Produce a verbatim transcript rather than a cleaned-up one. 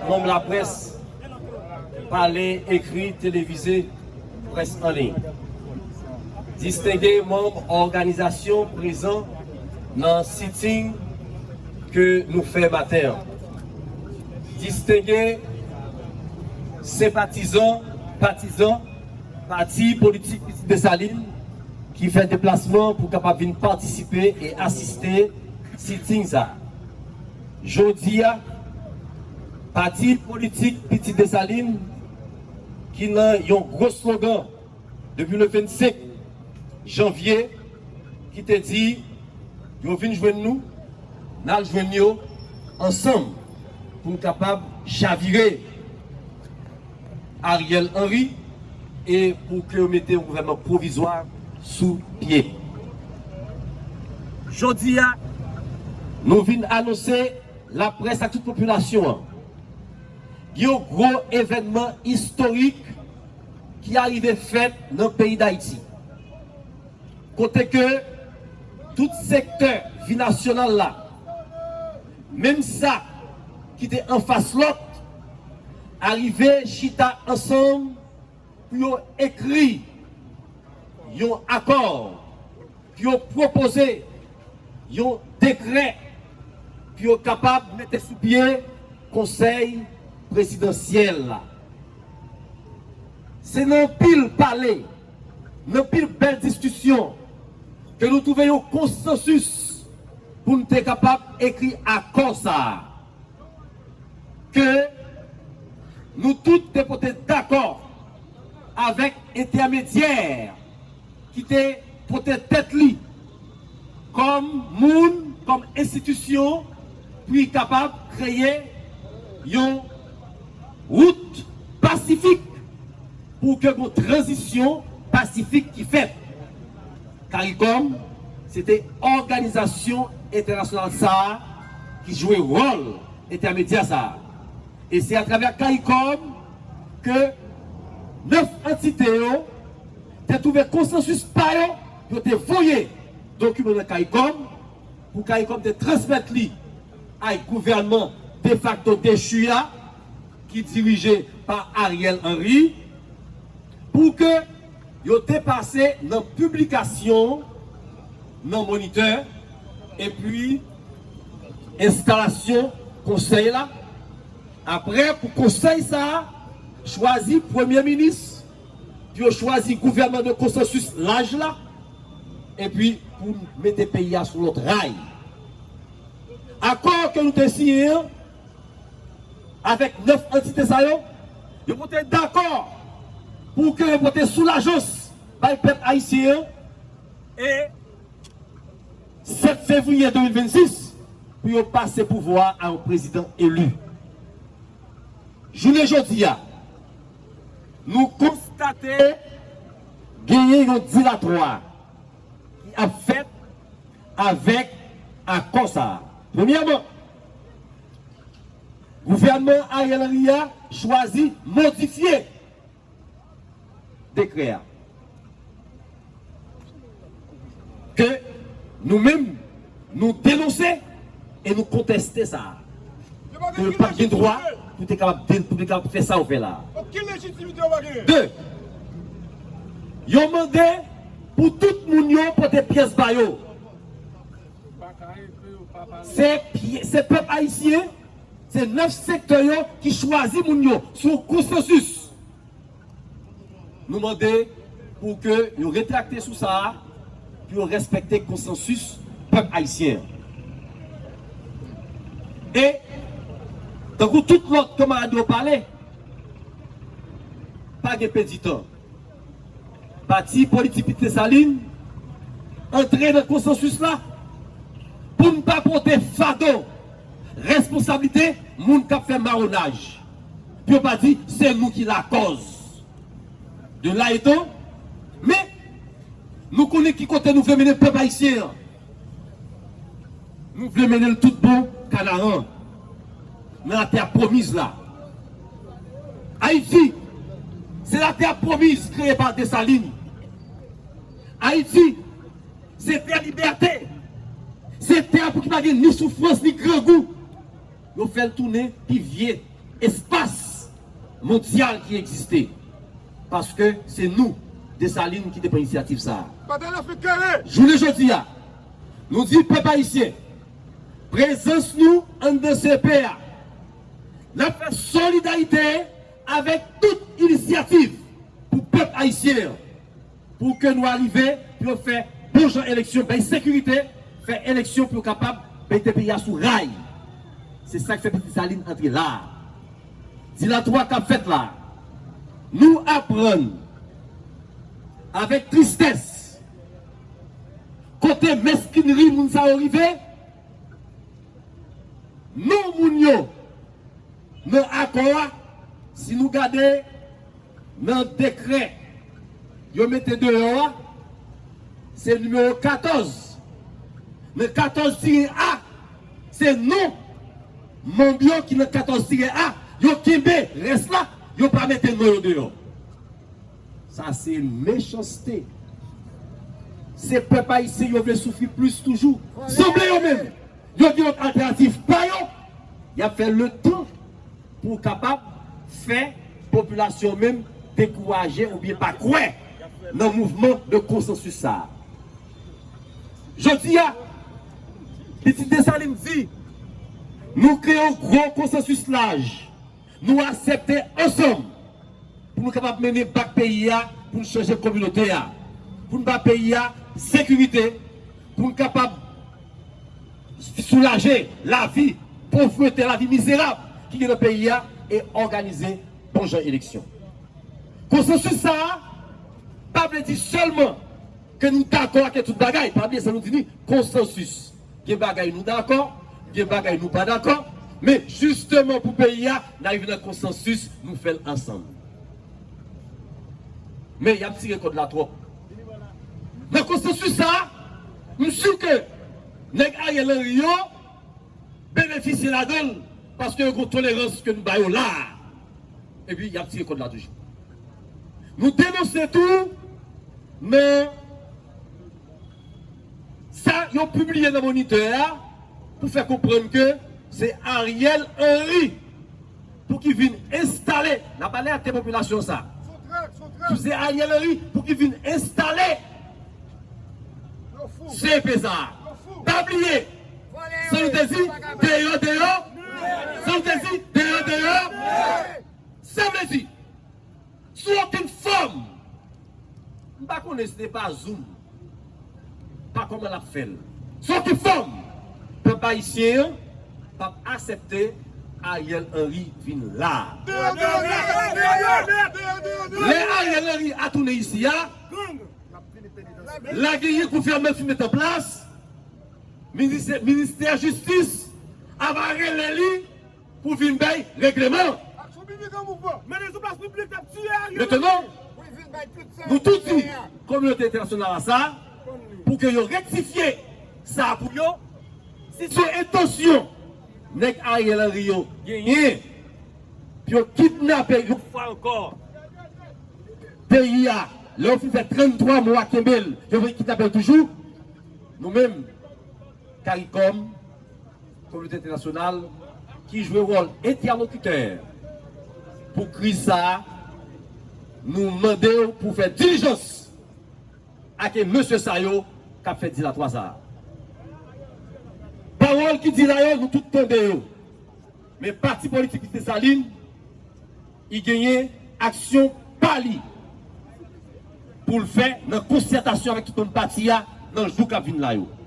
Manm laprès, pale, ekri, televize, près an liy. Distenge manm òganizasyon prezan nan sitting ke nou fè maten an. Distenge senpatizan, patizan pati politik Pitit Desalin ki fè deplasman pou kapab vin patisipe e asiste sitting sa a. Jodi a, pati politik Pitit Desalin ki nan yon gwo slogan depi le vennsenk janvye ki te di yo vin jwenn nou, n al jwenn yo ansanm pou n kapab chavire Ariel Henry e pou ke yo mete yon gouvènman pwovizwa sou pye. Jodi a, nou vin anonse laprès ak tout popilasyon an, gen yon gwo evènman istorik ki arive fèt nan peyi Dayiti. Kote ke tout sektè vi nasyonal la, menm sa ki te anfas lòt, arive chita ansanm pou yo ekri yon akò, pou yo pwopoze yon dekrè, pou yo kapab mete sou pye konsèy prezidansyèl la. Se nan anpil pale, nan anpil bèl diskisyon ke nou twouve yon konsansis pou n te kapab ekri akò sa a. Ke nou tout te pote dakò avèk entèmedyè ki te pote tèt li kòm moun, kòm enstitisyon, pou li kapab kreye yon wout pasifik pou ke gon tranzisyon pasifik ki fèt. Karikòm, se te òganizasyon entènasyonal sa a ki jwe wòl entèmedyè sa a. E se atravè Karikòm ke nèf antite yo te twouve konsansis pa yo, yo te voye dokiman nan Karikòm, pou Karikòm te transmèt li ay gouvènman defakto dechi a, ki dirije pa Ariel Henry, pou ke yo te pase nan piblikasyon nan Monitè, epi enstalasyon konsèy la. Apre, pou konsèy sa a chwazi premye minis, pou yo chwazi gouvènman de konsansis laj la, epi pou mete peyi a sou lòt ray. Akò ke nou te siyen an avèk nèf antite sa yo, yo pote dakò pou ke yo pote soulajans bay pèp ayisyen an, e sèt fevriye de mil vennsis pou yo pase pouvwa a yon prezidan eli. Jounen jodi a, nou konstate genyen yon dilatwa ki ap fèt avèk akò sa a. Premyèman, gouvènman Ariel Henry a chwazi modifye dekrè a. Ke nou menm, nou denonse e nou konteste sa a. Ke yo pa t gen dwa pou te kapab de-, pou te kapab fè sa yo fè la a. De, yo mande pou tout moun yo pote pyès ba yo. Se pye-, se pèp ayisyen, se nèf sektè yo ki chwazi moun yo sou konsansis. Nou mande pou ke yo retrakte sou sa a, pou yo respekte konsansis pèp ayisyen an. E, tankou tout lòt kanmarad yo pale, pa gen pèdi tan. Pati politik Pitit Desalin antre nan konsansis la pou n pa pote fado responsablite moun k ap fè mawonaj. Pou yo pa di, se nou ki lakòz. De la etan, men, nou konnen ki kote nou vle mennen pèp ayisyen an. Nou vle mennen l tout bon Kanaran, nan latè pwomiz la. Ayiti, se latè pwomiz kreye pa Desalin. Ayiti, se tè libète. Se tè pou ki pa gen ni soufrans, ni grangou. Yo fè l tounen pi vye espas mondyal ki egziste. Paske se nou, Desalin, ki te pran inisyativ sa a. Jounen jodi a, nou di pèp ayisyen, prezans nou anndan C E P a, n ap fè solidarite avèk tout inisyativ pou pèp ayisyen an, pou ke nou arive pou yo fè bon jan eleksyon, bay sekirite, fè eleksyon pou yo kapab mete peyi a sou ray. Se sa k fè Pitit Desalin antre la a. Dilatwa k ap fèt la a, nou aprann avèk tristès kote meskinri moun sa yo rive. Non moun yo nan akò a, si nou gade nan dekrè yo mete deyò a, se nimewo katòz. Nan katòz tiren A, se non manm yo ki nan katòz tiren A, yo kenbe rès la, yo pa mete non yo deyò. Sa se mechanste. Se pèp ayisyen yo vle soufri plis toujou. Sanble yo menm, yo gen yon altènativ pa yo. Y ap fè letan pou kapab fè popilasyon menm dekouraje oubyen pa kwè nan mouvman de konsansis sa a. Jodi a, Pitit Desalin di, nou kreye yon gwo konsansis laj. Nou aksepte ansanm pou nou kapab mennen bak peyi a, pou nou chanje kominote a, pou nou ba peyi a sekirite, pou nou kapab soulaje lavi povrete, lavi mizerab ki gen nan peyi a e òganize bon jan eleksyon. Konsansis sa a pa vle di sèlman ke nou dakò ak tout bagay. Pa bliye sa nou di ni konsansis. Gen bagay nou dakò, gen bagay nou pa dakò, men jisteman pou peyi a, n arive nan konsansis, nou fè l ansanm. Men y ap tire kòd la twòp. Nan konsansis sa a, m si ke nèg Ariel Henry yo benefisye ladan l, paske yo gen tolerans ke nou ba yo la a. Epi y ap tire kòd la toujou. Nou denonse tou nan sa yo pibliye nan Monitè a pou fè konprann ke se Ariel Henry pou ki vin enstale, n ap pale ak popilasyon sa. Pou se Ariel Henry pou ki vin enstale C E P sa. Pa bliye, sa nou te di, deyò, deyò. Sa nou te di, deyò, deyò. Sa vle di, sou okenn fòm, m pa konnen si se pa Zoom, pa kòman l ap fè l. Sou okenn fòm, pèp ayisyen an p ap aksepte Ariel Henry vin la. Lè Ariel Henry a tounen isi a, la genyen gouvènman ki met an plas, minis-, ministè jistis a va rele li pou vin bay regleman. Mentnan, nou tou di kominote entènasyonal la sa, pou ke yo rektifye sa pou yo, si se entansyon nèg Ariel Henry yo genyen pou yo kidnape yon fwa ankò peyi a, lè yo fin fè tranntwa mwa kenbe l, yo vin kidnape l toujou. Nou menm, CARICOM, kominote entènasyonal, ki jwe wòl entèlokitè pou kriz sa a, nou mande w pou fè dilijans ak mesye sa yo k ap fè dilatwa sa a. Pawòl ki di la yo, nou tout tande yo. Men pati politik Pitit Desalin, li genyen aksyon pa li pou l fè nan konsètasyon avèk tout moun pati a nan jou k ap vin la yo.